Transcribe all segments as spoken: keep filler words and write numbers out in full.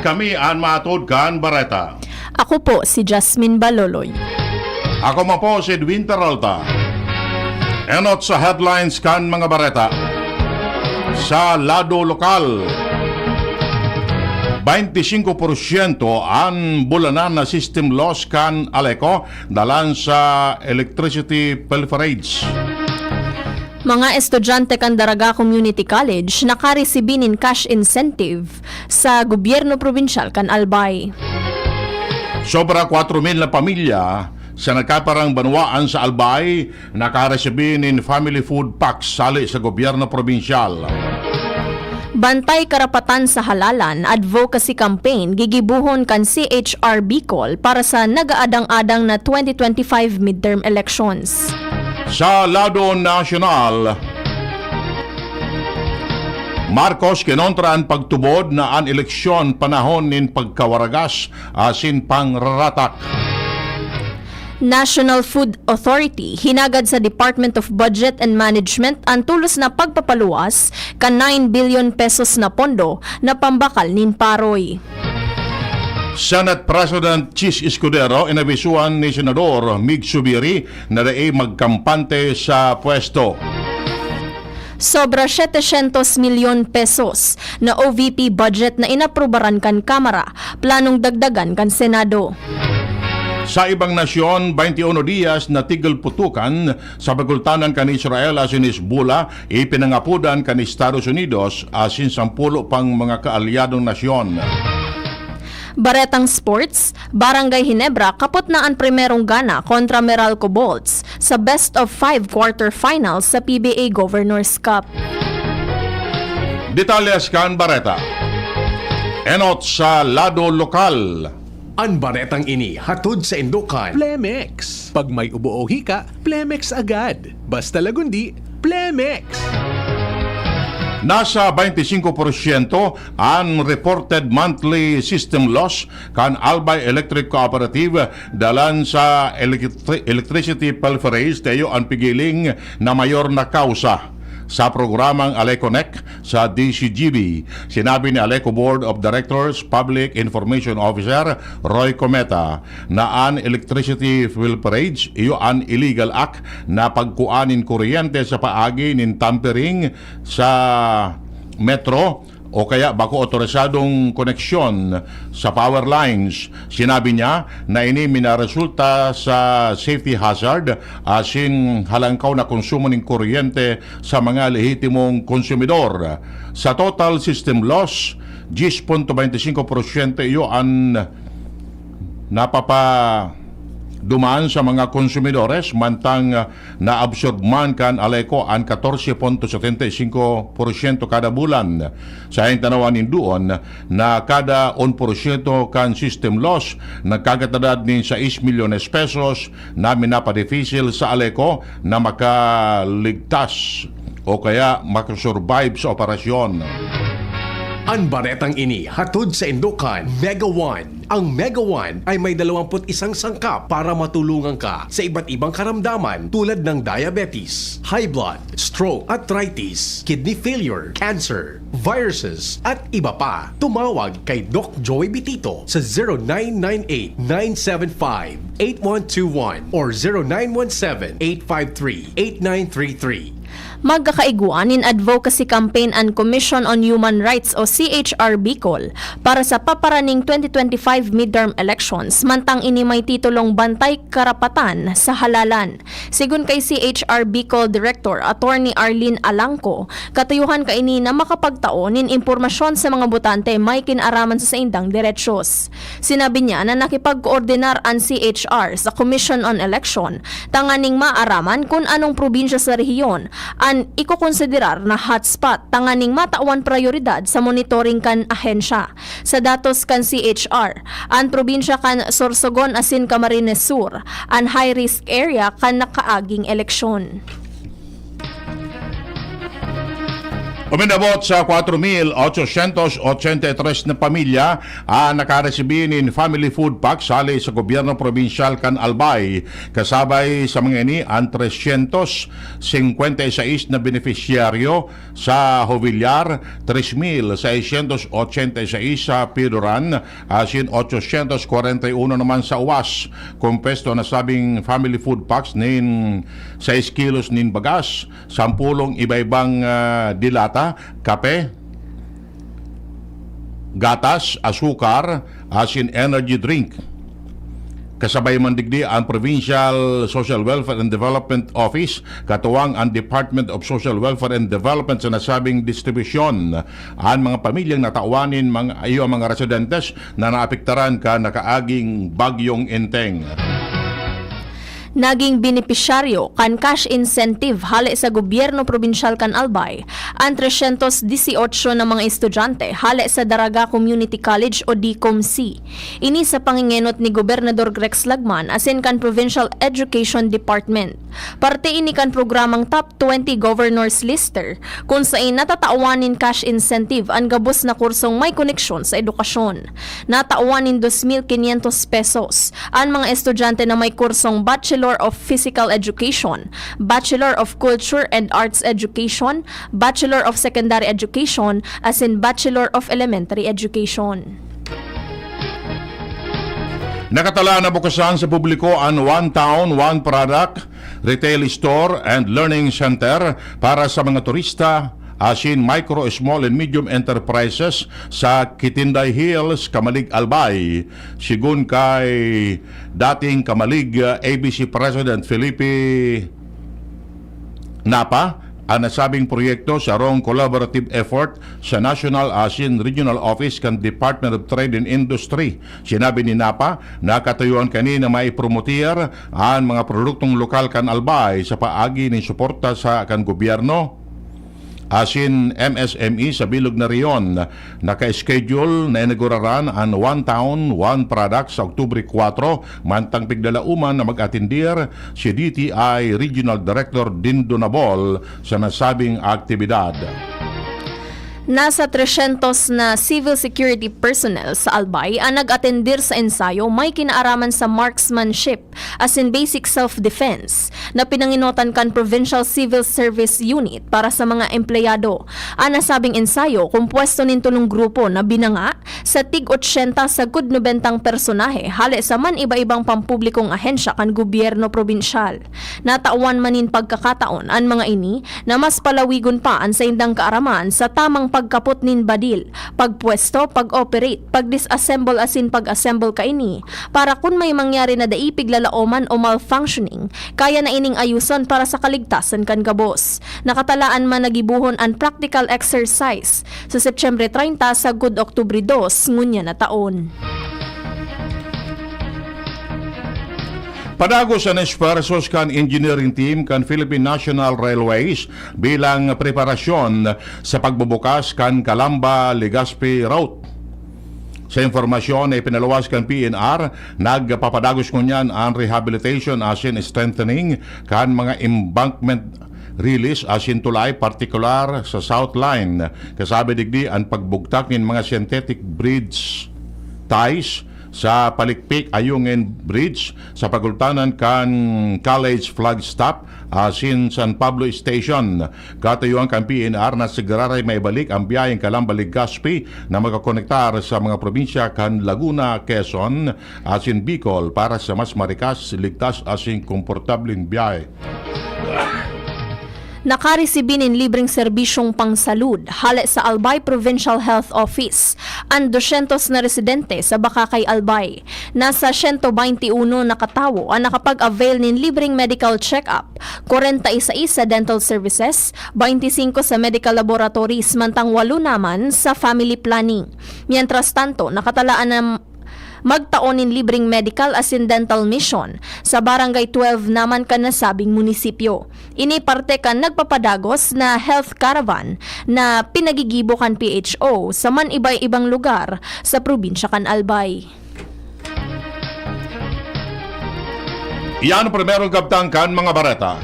Kami an mahatod kan bareta. Ako po si Jasmine Baloloy. Ako man po si Edwin Peralta. Enot sa headlines kan mga bareta. Sa lado lokal, bainti singko porsyento an bulanan na system loss kan Aleco dalan sa electricity pilferage. Mga estudyante kan Daraga Community College nakaresibi nin cash incentive sa gobyerno probinsyal kan Albay. Sobra kwatro mil na pamilya sa nagkaparang banwaan sa Albay nakaresibi nin family food packs sali sa gobyerno probinsyal. Bantay Karapatan sa Halalan advocacy campaign gigibohon kan C H R Bicol para sa nagaadang-adang na twenty twenty-five midterm elections. Sa lado nasyonal, Marcos kinontra an pagtubod na an eleksyon panahon nin pagkawaragas asin pangraratak. National Food Authority hinagad sa Department of Budget and Management an tolos na pagpapaluwas kan nine billion pesos na pondo na pambakal nin paroy. Senate President Chiz Escudero inabisuhan ni Senador Mig Zubiri na dai magkampante sa pwesto. Sobra setecientos milyon pesos na O V P budget na inaprubaran kan Kamara, planong dagdagan kan Senado. Sa ibang nasyon, bainti uno diyas na tigil putukan sa pagultanan kan Israel asin Hezbollah, ipinangapodan kan Estados Unidos asin sampulo pang mga kaalyadong nasyon. Baretang sports, Barangay Ginebra kapot na an primerong gana kontra Meralco Bolts sa best of five quarterfinals sa P B A Governors Cup. Detalyes kan bareta. Enot sa lado lokal. An baretang ini hatod saindo kan Plemex. Pag may ubo o hika, Plemex agad. Basta lagundi, Plemex! Nasa bainti singko porsyento an reported monthly system loss kan Albay Electric Cooperative dalan sa electri-, electricity pilferage, iyo an pigiling na mayor na kausa. Sa programang Aleco Connect sa D C G B, sinabi ni Aleco Board of Directors Public Information Officer Roy Cometa na an electricity pilferage iyo an illegal act na pagkua nin kuryente sa paagi nin tampering sa metro o kaya bako otorisadong koneksyon sa power lines. Sinabi niya na ini minaresulta sa safety hazard asin halangkaw na konsumo nin kuryente sa mga lehitimong konsumidor. Sa total system loss, diyes punto bainti singko porsyento iyo an napapaduman sa mga konsumidores, mantang, ah, naabsorb man kan Aleco an katorse punto setenta y singko porsyento kada bulan. Sa tanawan nin duon na kada un porsyento kan system loss, nagkakatadad nin sais milyones pesos na minapadipisil sa Aleco na makaligtas o kaya makasurvive sa operasyon. An baretang ini hatod saindo kan Mega One. Ang Mega One ay may dalawampu't isang sangkap para matulungan ka sa iba't ibang karamdaman tulad ng diabetes, high blood, stroke, arthritis, kidney failure, cancer, viruses, at iba pa. Tumawag kay Doc Joy Bitito sa zero nine nine eight, nine seven five, eight one two one or zero nine one seven, eight five three, eight nine three three. Magkakaigwa nin advocacy campaign an Commission on Human Rights o C H R Bicol para sa paparaning twenty twenty-five midterm elections, mantang ini may titulong Bantay Karapatan sa Halalan. Sigon kay C H R Bicol Director Attorney Arlene Alangco, katuyuhan kaini na makapagtao nin impormasyon sa mga botante may kinaraman sa saindang derechos. Sinabi niya na nakipagkoordinar an C H R sa Commission on Election tanganing maaraman kun anong probinsya sa rehiyon an ikokonsiderar na hotspot tanganing matawan prayoridad sa monitoring kan ahensya. Sa datos kan C H R, an probinsya kan Sorsogon asin Camarines Sur an high-risk area kan nakaaging eleksyon. Umendabot sa kwatro mil otsosyentos ochenta y tres na pamilya ang nakaresibi nin family food packs hali sa gobyerno probinsyal kan Albay, kasabay sa mga ini ang tresyentos singkwenta y seis na benepisyaryo sa Jovillar, tres mil seiscientos ochenta y seis sa Pioduran, asin otsosyentos kwarenta y uno naman sa Uwas. Kompuesto an nasabing family food packs nin sais kilos nin bagas, sampulong iba-ibang, ah, dilata, kape, gatas, asukar, asin energy drink. Kasabay man digdi ang Provincial Social Welfare and Development Office, katuwang ang Department of Social Welfare and Development sa nasabing distribusyon. Ang mga pamilyang natawan nin mga, iyo ang mga residentes na naapektaran kan nakaaging Bagyong Enteng. Naging benepisyaryo kan cash incentive hale sa gobyerno probinsyal kan Albay an tresyentos disyotso na mga estudyante hale sa Daraga Community College o DCOMC. Ini sa pangengenot ni Gobernador Rex Lagman asin kan Provincial Education Department. Parte ini kan programang Top twenty Governors Lister, kun saen natatawan nin cash incentive an gabos na kursong may koneksyon sa edukasyon. Natawan nin dos mil quinientos pesos an mga estudyante na may kursong Bachelor of Physical Education, Bachelor of Culture and Arts Education, Bachelor of Secondary Education, asin Bachelor of Elementary Education. Nakatala na bukasan sa publiko an One Town, One Product Retail Store and Learning Center para sa mga turista, asin micro, small and medium enterprises sa Kitinday Hills, Camalig, Albay. Sigon kay dating Camalig, uh, A B C President Felipe Napa, ang nasabing proyekto sarong collaborative effort sa National asin Regional Office kan Department of Trade and Industry. Sinabi ni Napa na katuyuan kani na maipromotir an mga produktong lokal kan Albay sa paagi nin suporta sa kan gobyerno asin M S M E sa bilog na rehiyon. Naka-schedule na inauguraran an One Town, One Product sa Oktubre kwatro, mantang piglalauman na mag-atendir si D T I Regional Director Dindo Nabol sa nasabing aktibidad. Nasa tresyentos na civil security personnel sa Albay ang nag-atendir sa ensayo may kinaaraman sa marksmanship asin basic self-defense na pinangenotan kan Provincial Civil Service Unit para sa mga empleyado. An nasabing ensayo, kompuesto nin tolong grupo na binanga sa tig-ochenta sagkod nobentang personahe hale sa man iba-ibang pampublikong ahensya kan gobyerno probinsyal. Natawan man nin pagkakataon an mga ini na mas palawigon pa an saindang kaaraman sa tamang pagkapot nin badil, pagpwesto, pag-operate, pag-disassemble asin pag-assemble kaini, para kun may mangyari na dai piglalaoman o malfunctioning, kaya na ining ayuson para sa kaligtasan kan gabos. Nakatalaan man na gibohon an practical exercise sa Setyembre treinta sagkod Oktubre dos ngunyan na taon. Padagos an esfuerzos kan engineering team kan Philippine National Railways bilang preparasyon sa pagbubukas kan Calamba-Legazpi route. Sa impormasyon na ipinaluwas kan P N R, nagpapadagos ngunyan an rehabilitation asin strengthening kan mga embankment, release asin tulay, partikular sa South Line. Kasabi digdi an pagbugtak nin mga synthetic bridge ties sa Palikpik-Ayungin Bridge sa pagultanan kan College Flagstaff asin San Pablo Station. Katuyuan kan P N R na sigurado maibalik ang biyayeng Calamba-Legazpi na makakonektar sa mga probinsya kan Laguna, Quezon asin Bicol para sa mas marikas, ligtas asin komportableng biyahe. Nakaresibi nin libreng serbisyong pangsalud hale sa Albay Provincial Health Office an dosyentos na residente sa Bacacay, Albay. Nasa siyento baynte uno na katawo an nakapag-avail nin libreng medical check-up, kwarenta y seis sa dental services, baynte singko sa medical laboratories, mantang walo naman sa family planning. Mientras tanto, nakatalaan na magtao nin libreng medical asin dental mission sa Barangay twelve naman kan nasabing munisipyo. Ini parte kan nagpapadagos na health caravan na pinagigibo kan P H O sa man iba-ibang lugar sa probinsya kan Albay. Iyan ang primerong kabtang kan mga bareta.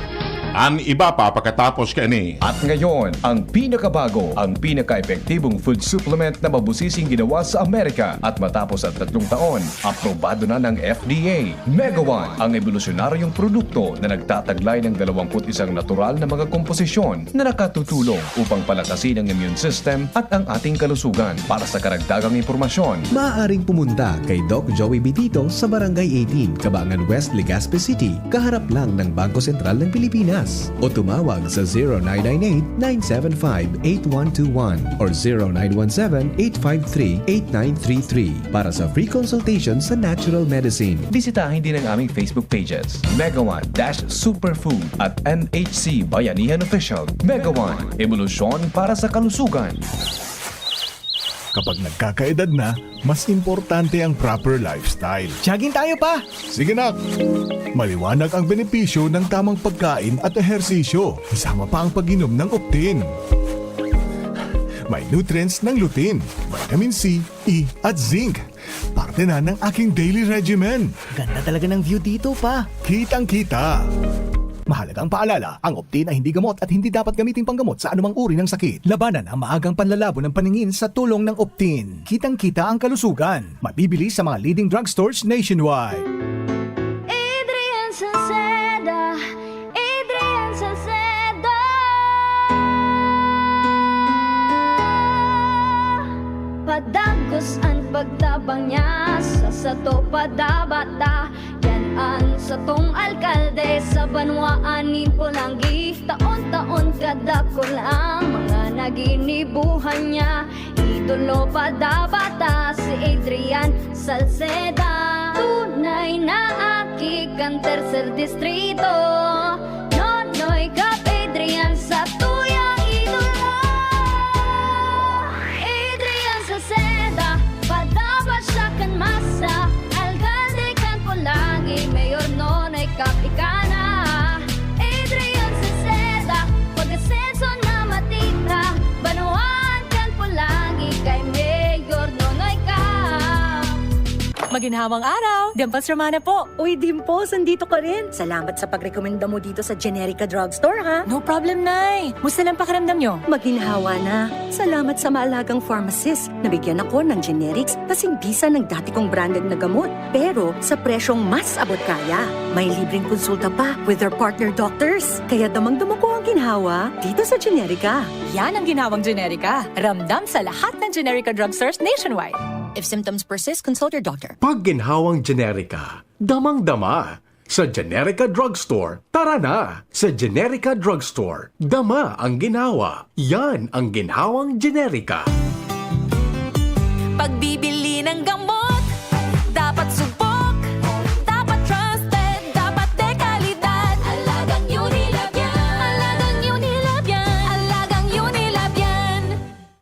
An iba pa pakatapos kaini. At ngayon, ang pinakabago, ang pinaka-epektibong food supplement na mabusising ginawa sa Amerika at matapos ang tatlong taon, aprobado na ng F D A. Mega One, ang ebolusyonaryong produkto na nagtataglay ng dalawampu't isang natural na mga komposisyon na nakatutulong upang palakasin ang immune system at ang ating kalusugan. Para sa karagdagang impormasyon, Maaaring pumunta kay Doc Joey Bitito sa Barangay eighteen, Cabangan West, Legazpi City, kaharap lang ng Bangko Sentral ng Pilipinas. O tumawag sa zero nine nine eight, nine seven five, eight one two one or zero nine one seven, eight five three, eight nine three three para sa free consultation sa natural medicine. Bisitahin din ang aming Facebook pages, Mega One dash Superfood at M H C Bayanihan Official. Mega One, ebolusyon para sa kalusugan. Kapag nagkakaedad na, mas importante ang proper lifestyle. Jogging tayo pa! Sige, nak! Maliwanag ang benepisyo ng tamang pagkain at ehersisyo, kasama pa ang pag-inom ng Optin. May nutrients ng lutein, vitamin C, E, at zinc. Parte na ng aking daily regimen. Ganda talaga ng view dito pa. Kitang-kita. Mahalagang paalala, ang Optin ay hindi gamot at hindi dapat gamiting panggamot sa anumang uri ng sakit. Labanan ang maagang panlalabo ng paningin sa tulong ng Optin. Kitang-kita ang kalusugan. Mabibili sa mga leading drugstores nationwide. Adrian Salceda, Adrian Salceda. Padagos an pagtabang niya, sa sato padabata. Yan an satong alkalde sa banwaan nin Polangi. Taon-taon kadakul ang mga naginibuhan niya. Idolo padabata si Adrian Salceda. Tunay na aki kan tercer distrito. Nonoy Cap Adrian sa tuyang idolo. Adrian Salceda, padaba siya kan masa. Alkalde kan Polangi, Mayor Nonoy Cap ika na. Adrian Salceda, pag-asenso na matira. Banwaan kan Polangi kay Mayor Nonoy Cap. Maginhawang araw! Dimples Romana po! Uy, Dimples, andito ka rin! Salamat sa pagrekomenda mo dito sa Generica Drugstore, ha? No problem, Nay! Musta lang pakiramdam nyo? Maginhawa na. Salamat sa maalagang pharmacist. Nabigyan ako ng generics kasing bisa ng dati kong branded na gamot. Pero sa presyong mas abot kaya. May libreng konsulta pa with their partner doctors. Kaya damang-dama ko ang ginhawa dito sa Generica. Yan ang ginhawang Generica. Ramdam sa lahat ng Generica drugstores nationwide. If symptoms persist, consult your doctor. Pag ginhawang Generica, damang-dama. Sa Generica Drugstore, tara na! Sa Generica Drugstore, dama ang ginhawa. Yan ang ginhawang Generica. Pagbibili ng gamot, dapat subok, dapat trusted, dapat de kalidad. Alagang Unilab yan. Alagang Unilab yan. Alagang Unilab yan.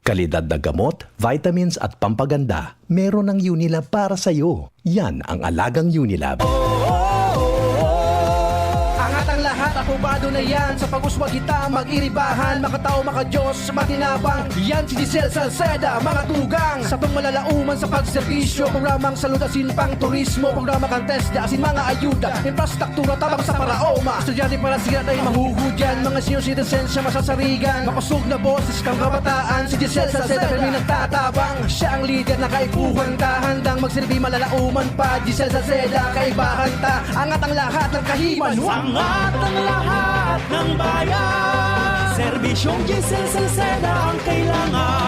Kalidad na gamot, vitamins at pampaganda, meron ang Unilab para sa'yo. Yan ang alagang Unilab. Angat ang lahat, apobado na yan. Sa pag-uswag kita, mag-iribahan, makatao, makadiyos, matinabang. Yan si Giselle Salceda, mga tugang. Satong malalauman sa pagserbisyo, programang salud asin pang turismo, programa kan TESDA asin mga ayuda, infrastruktura tabang sa paraoma. Estudyante para siya na mahugudyan, mga senior citizens siya masasarigan. Makosog na boses kan kabataan, si Giselle Salceda kami nagtatabang. Siya ang lider na kaipuhan ta, handang magsilbi malalauman pa. Giselle Salceda, kaibahan ta, angat ang lahat ng kahiman. Angat ang lahat ng bayan. Serbisyong Giselle Salceda ang kailangan.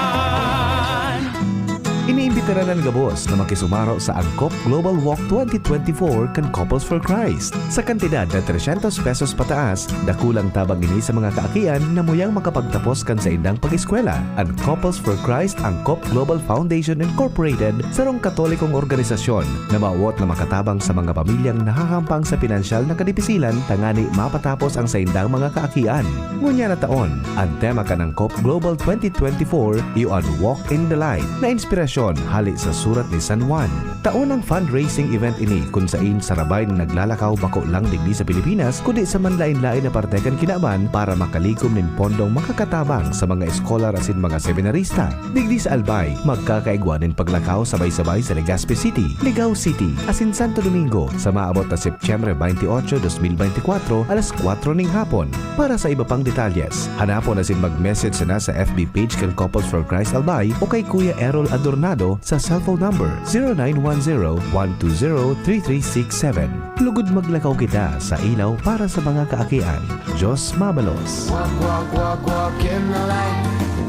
Iniimbitaran an gabos na makisumaro sa Angkop Global Walk twenty twenty-four kan Couples for Christ. Sa kantidad na tresyentos pesos pataas, dakulang tabang ini sa mga kaakian na muyang makapagtapos kan saindang pag-eskwela. An Couples for Christ Angkop Global Foundation Incorporated, sarong Katolikong organisasyon na mawot na makatabang sa mga pamilyang nahahampang sa pinansyal na kadipisilan tangani mapatapos ang saindang mga kaakian. Ngunyan na taon, an tema kan Angkop Global twenty twenty-four iyo an Walk in the Light, na inspirasyon hali sa Surat ni San Juan. Taon ang fundraising event ini kun sain sarabay na naglalakaw bako lang digdi sa Pilipinas kundi sa manlaen-laen na parte kan kinaban para makalikom nin pondong makakatabang sa mga eskolar asin mga seminarista. Digdi sa Albay, magkakaigwa nin paglakaw sabay-sabay sa Legazpi City, Ligao City, asin Santo Domingo sa maabot na Setyembre twenty-eight, twenty twenty-four, alas kwatro ning hapon. Para sa iba pang detalyes, hanapon asin mag-message sana sa F B page kan Couples for Christ Albay o kay Kuya Errol Adornado sa cellphone number zero nine one zero, one two zero, three three six seven. Lugod maglakaw kita sa ilaw para sa mga kaakian. Diyos mabalos. Walk, walk, walk, walk in the light.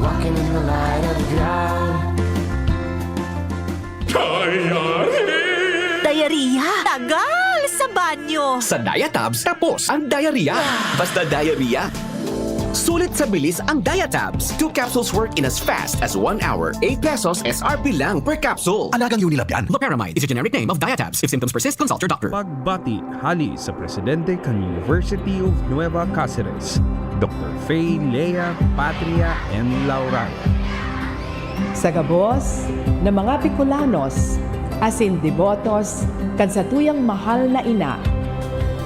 Walking in the light of God. Diarrhea! Diarrhea? Tagal sa banyo! Sa Diatabs, tapos ang diarrhea. Basta diarrhea. Sulit sa bilis ang Diatabs. Two capsules work in as fast as one hour. Eight pesos S R P lang per capsule. Alagang Unilab yan. Loperamide is a generic name of Diatabs. If symptoms persist, consult your doctor. Pagbati hali sa presidente kan University of Nueva Caceres, Doktor Fay Lea Patria and Lauraya. Sa gabos na mga Bicolanos asin debotos kan satuyang mahal na ina,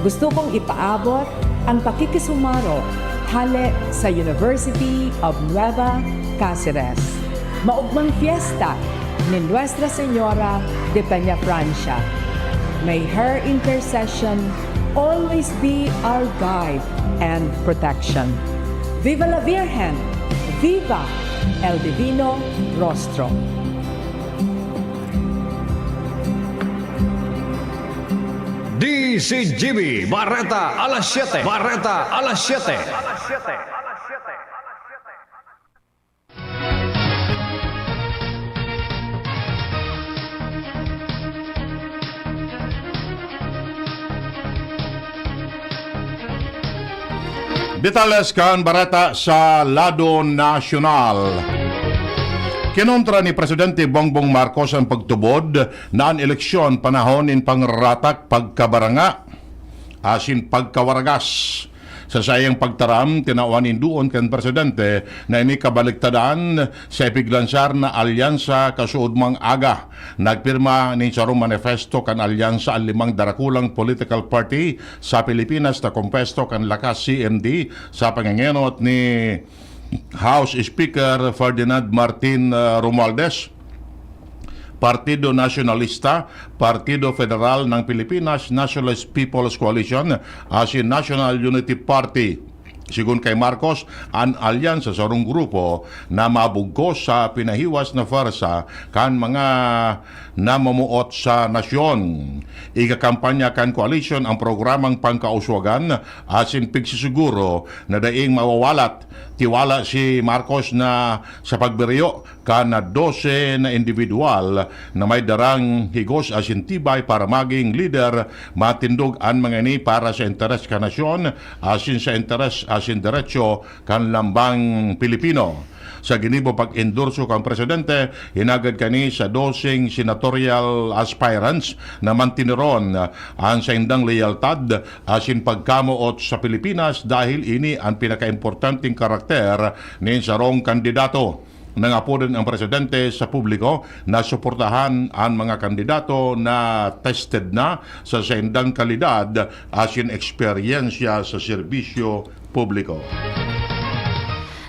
gusto kong ipaabot an pakikisumaro hale sa University of Nueva Caceres. Maogmang fiesta ni Nuestra Señora de Peñafrancia. May her intercession always be our guide and protection. Viva la Virgen! Viva el Divino Rostro! D Z G B, Bareta alas siyete. Bareta alas siyete. Detalles kan bareta sa lado nasyonal. Kinontra ni Presidente Bongbong Marcos an pagtubod na an eleksyon panahon nin pangraratak, pagkabaranga asin pagkawaragas. Sa saiyang pagtaram, tinawan nin duon kan presidente na ini kabaliktadan sa ipiglansar na alyansa kasuodmang aga. Nagpirma nin sarong manifesto kan alyansa an limang darakulang political party sa Pilipinas na kompuesto kan Lakas C M D sa pangengenot ni House Speaker Ferdinand Martin, ah, Romualdez, Partido Nasyonalista, Partido Federal ng Pilipinas, Nationalist People's Coalition, asin National Unity Party. Sigon kay Marcos, an alyansa sarong grupo na mabugkos sa pinahiwas na pwersa kan mga namumuot sa nasyon. Igakampanya kan koalisyon an programang pangkauswagan asin pigsisiguro na daing mawawalat tiwala si Marcos na sa pagberyo kan dose na indibidwal na may darang higos asin tibay para maging lider, matindog an mga ini para sa interes kan nasyon asin sa interes asin derecho kan lambang Pilipino. Sa ginibo pag-endorso kan presidente, hinagad kani sa doseng senatorial aspirants na mantineron an saindang leyaltad asin pagkamoot sa Pilipinas dahil ini an pinakaimportanteng karakter nin sarong kandidato. Nangapodan an presidente sa publiko na suportahan an mga kandidato na tested na sa saindang kalidad asin eksperyensya sa serbisyo publiko.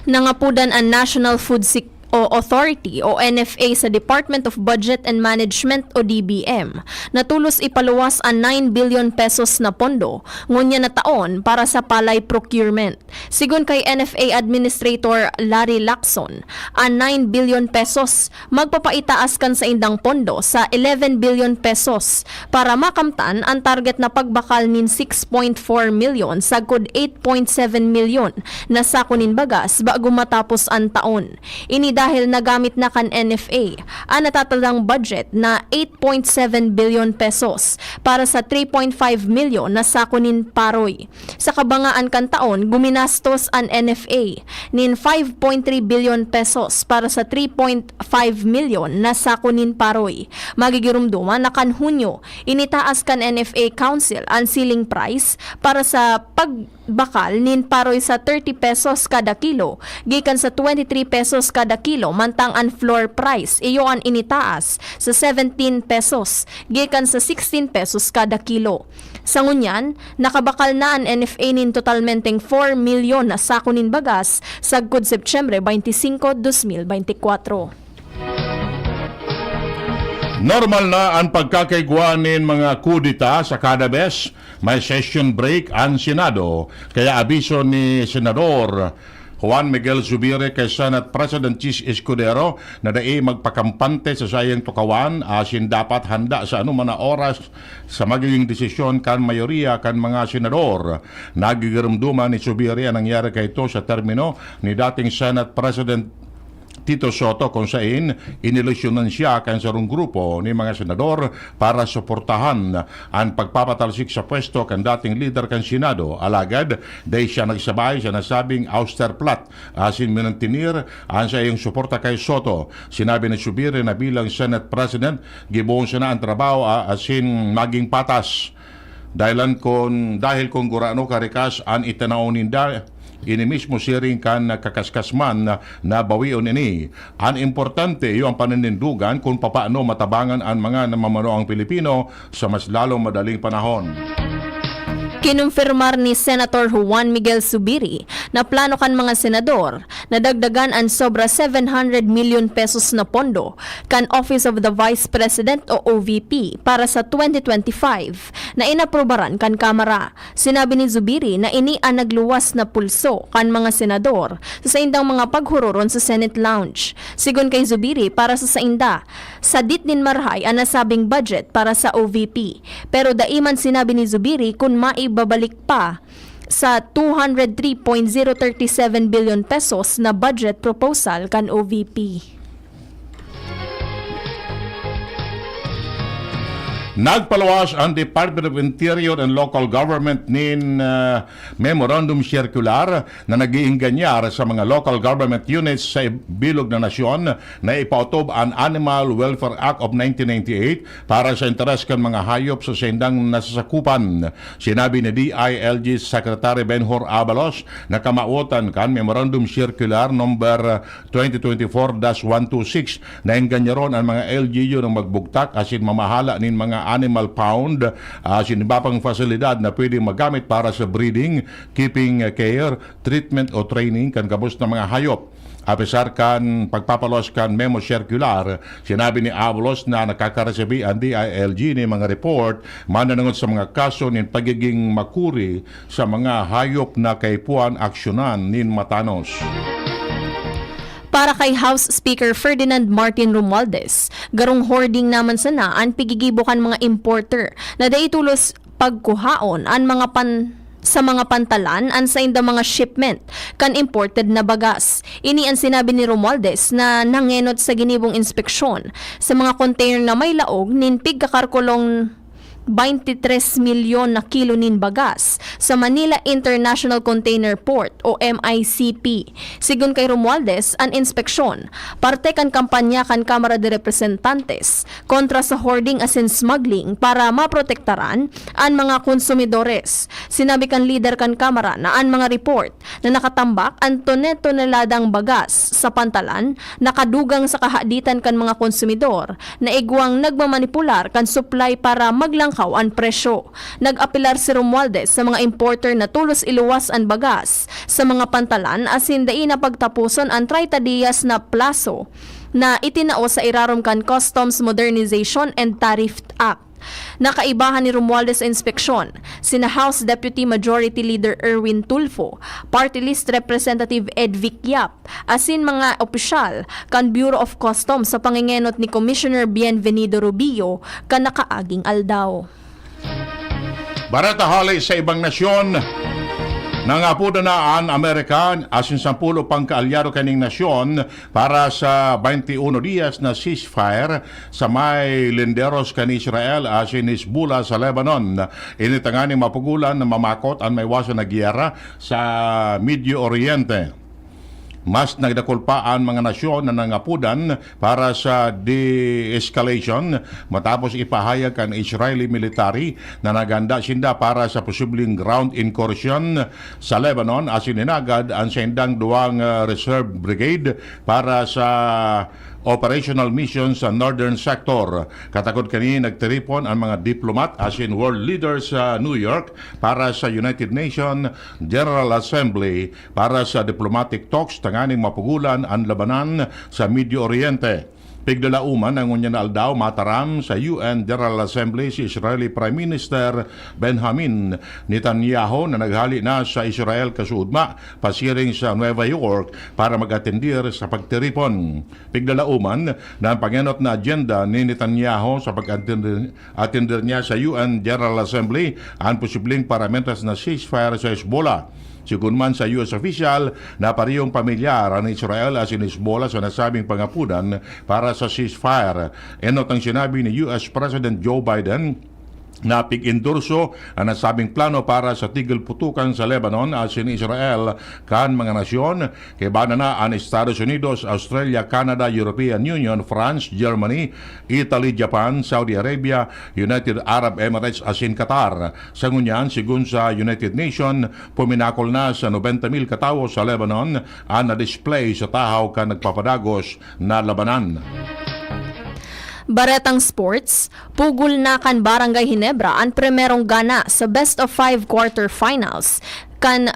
Nangapodan an National Food Sec-, o Authority o N F A sa Department of Budget and Management o D B M na tolos ipaluwas an nine billion pesos na pondo ngunyan na taon para sa palay procurement. Sigon kay N F A Administrator Larry Lacson, an nine billion pesos magpapaitaas kan saindang pondo sa eleven billion pesos para makamtan an target na pagbakal nin six point four milyon sagkod eight point seven milyon na sako nin bagas bago matapos an taon. Ini dahil nagamit na kan N F A an natatadang budget na eight point seven billion pesos para sa three point five milyon na sako nin paroy. Sa kabangaan kan taon, guminastos an N F A nin five point three billion pesos para sa three point five milyon na sako nin paroy. Magigiromdoman na kan Hunyo, initaas kan N F A Council an ceiling price para sa pag- bakal nin paroy sa thirty pesos kada kilo, gikan sa twenty-three pesos kada kilo, mantang an floor price iyo an initaas sa seventeen pesos, gikan sa sixteen pesos kada kilo. Sa ngunyan, nakabakal na an N F A nin totalmenteng four milyon na sako nin bagas sagkod Setyembre twenty-five, dos mil bente kwatro. Normal na an pagkakaigwa nin mga kudeta sa kada bes may session break an Senado, kaya abiso ni Senador Juan Miguel Zubiri kay Senate President Chiz Escudero na dai magpakampante sa saiyang tukawan asin dapat handa sa anoman na oras sa magiging desisyon kan mayoriya kan mga senador. Nagigirumduman ni Zubiri an nangyari kaito sa termino ni dating Senate President Tito Soto, kung sain inilusyonan siya kan sarong grupo ni mga senador para suportahan an pagpapatalsik sa pwesto kan dating lider kan Senado. Alagad dai siya nagsabay sa nasabing ouster plot asin minantinir an saiyang suporta kay Soto. Sinabi ni Zubiri na bilang Senate President, gibohon sana an trabaho a- asin maging patas. Dahilan kun, dahil kun gurano karikas an itinao ninda, ini mismo siring kan nagkakaskas man na, na bawion ini. An importante iyo an paninindugan kun papaano matabangan an mga namamanuang Pilipino sa mas lalong madaling panahon. Kinumpirmar ni Senator Juan Miguel Zubiri na plano kan mga senador na dagdagan an sobra seven hundred milyon pesos na pondo kan Office of the Vice President o O V P para sa twenty twenty-five na inaprubaran kan Kamara. Sinabi ni Zubiri na ini an nagluwas na pulso kan mga senador sa saindang mga paghuroron sa Senate lounge. Sigon kay Zubiri, para sa sainda, sadit nin marahay an nasabing budget para sa O V P. Pero dai man sinabi ni Zubiri kun maibabalik pa sa two hundred three point zero thirty seven billion pesos na budget proposal kan O V P. Nagpaluwas an Department of Interior and Local Government nin ah, Memorandum Circular na nag-iingganyar sa mga local government units sa bilog na nasyon na ipaotob an Animal Welfare Act of nineteen ninety-eight para sa interes kan mga hayop sa saindang nasasakupan. Sinabi ni D I L G Secretary Benhur Abalos na kamawotan kan Memorandum Circular number twenty twenty-four dash one two six na engganyaron an mga L G U na magbugtak asin mamahala nin mga animal pound asin iba pang fasilidad na pwedeng magamit para sa breeding, keeping care, treatment o training kan gabos na mga hayop. Apesar kan pagpapaluwas kan memo circular, sinabi ni Abalos na nakakaresibi an D I L G nin mga report mananangod sa mga kaso nin pagiging makuri sa mga hayop na kaipuhan aksyonan nin matanos. Para kay House Speaker Ferdinand Martin Romualdez, garong hoarding naman sana an pigigibo kan mga importer na dai tolos pagkuhaon an mga pan sa mga pantalan an saindang mga shipment kan imported na bagas. Ini an sinabi ni Romualdez na nangenot sa ginibong inspeksyon sa mga container na may laog nin pigkakarkulong twenty-three milyon na kilo nin bagas sa Manila International Container Port o M I C P. Sigon kay Romualdez, an inspeksyon parte kan kampanya kan Kamara de Representantes kontra sa hoarding asin smuggling para maprotektaran an mga konsumidores. Sinabi kan lider kan Kamara na an mga report na nakatambak an tone-toneladang bagas sa pantalan nakadugang sa kahaditan kan mga konsumidor na igwang nagmamanipular kan supply para maglangkaw an presyo. Nag-apelar si Romualdez sa mga importer na tolos iluwas an bagas sa mga pantalan asin dai na pagtaposon an treinta dias na plaso na itinao sa irarom kan Customs Modernization and Tariff Act. Nakaibahan ni Romualdez sa inspeksyon sina House Deputy Majority Leader Erwin Tulfo, Party List Representative Edvic Yap, asin mga opisyal kan Bureau of Customs sa pangengenot ni Commissioner Bienvenido Rubio kan nakaaging aldaw. Bareta hali sa ibang nasyon, nangapodan na an Amerika asin sampulo pang kaalyado kaning nasyon para sa twenty-uno dias na ceasefire sa may linderos kan Israel asin Hezbollah sa Lebanon. Ini tanganing mapugolan na mamakot an maiwasan na giyera sa Medio Oriente. Mas nagdakul pa an mga nasyon na nangapodan para sa de-escalation matapos ipahayag kan Israeli military na naghanda sinda para sa posibleng ground incursion sa Lebanon asin hinagad an saindang duwang, ah, reserve brigade para sa operational mission sa northern sector. Katakod kani nagtiripon an mga diplomat asin world leaders sa New York para sa United Nations General Assembly para sa diplomatic talks tanganing mapugulan an labanan sa Medio Oriente. Piglalauman na ngunyan na aldaw mataram sa U N General Assembly si Israeli Prime Minister Benjamin Netanyahu na naghali na sa Israel kasuodma pasiring sa Nueva York para mag-atendir sa pagtiripon. Piglalauman na an pangenot na agenda ni Netanyahu sa pag-atendir, atendir niya sa U N General Assembly an posibleng paramentas na ceasefire sa Hezbollah. Sigon man sa U S official na parehong pamilyar an Israel asin Hezbollah sa nasabing pangapodan para sa ceasefire. Enot ang sinabi ni U S President Joe Biden na pig-endorso an nasabing plano para sa tigil putukan sa Lebanon asin Israel kan mga nasyon. Kaiba na an Estados Unidos, Australia, Canada, European Union, France, Germany, Italy, Japan, Saudi Arabia, United Arab Emirates asin Qatar. Sa ngunyan, sigon sa United Nations, puminakol na sa nobenta mil katawo sa Lebanon an na-display sa tahaw kan nagpapadagos na labanan. Baretang Sports, pugol na kan Barangay Ginebra an primerong gana sa best of five quarter finals kan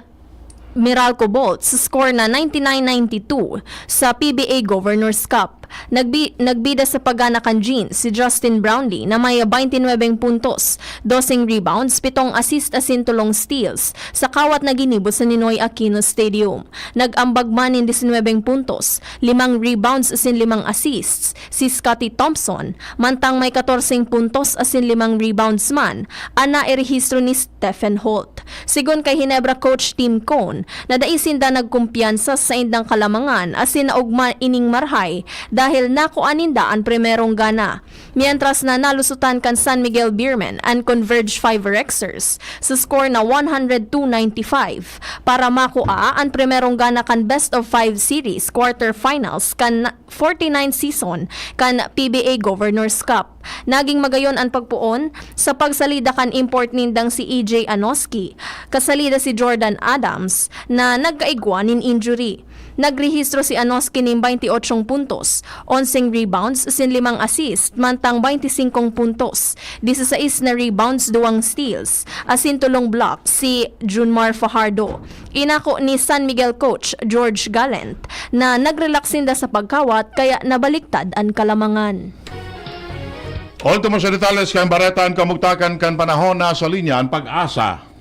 Meralco Bolts sa score na ninety-nine ninety-two sa P B A Governor's Cup. Nagbi- nagbida sa paggana kan Jeans si Justin Brownlee na may twenty-nine puntos, doseng rebounds, pitong assist asin tolong steals sa kawat na ginibo sa Ninoy Aquino Stadium. Nag-ambag man nin disinwebeng puntos, limang rebounds asin limang assists si Scottie Thompson, mantang may katorseng puntos asin limang rebounds man an nairehistro ni Stephen Holt. Sigon kay Ginebra coach Tim Cone, na dai sinda nagkumpiyansa sa saindang kalamangan asin naogma ining marhay dahil nakua ninda an primerong gana. Mientras na nalusotan kan San Miguel Beermen an Converge Five Rexers sa score na one hundred two ninety-five para makua an primerong gana kan best of five series quarterfinals kan forty-nine season kan P B A Governor's Cup. Naging magayon an pagpoon sa pagsalida kan import nindang si E J Anoski, kasalida si Jordan Adams na nagkaigwa nin injury. Nagrehistro si Anoski nin twenty-ocho puntos, onseng rebounds asin limang assist, mantang twenty-singkong puntos, disisais na rebounds, duwang steals, asin tolong block si Junmar Fajardo. Inako ni San Miguel coach George Gallant na nag-relax sinda sa pagkawat kaya nabaliktad an kalamangan. Ultimo sa detalles kan bareta, an kamugtakan kan panahon. Nasa linya an PAGASA.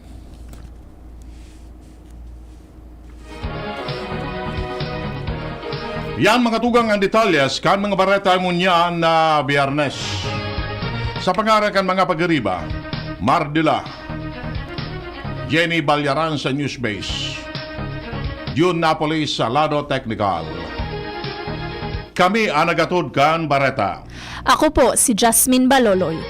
Yan, mga tugang, ang detalles kan mga bareta ngunyan na Biyernes. Sa pangaran kan mga pagiriba, Mardila, Jenny Balyaran sa Newsbase, June Napoles sa lado technical. Kami ang nagatod kan bareta. Ako po si Jasmine Baloloy.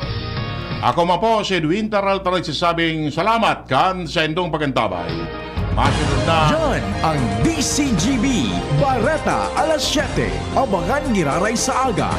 Ako man po si Edwin Taral, nagsasabing salamat kan saindong pag-antabay. Masunod na. Yan ang D C G B Bareta alas siyete. Abangan giraray sa aga.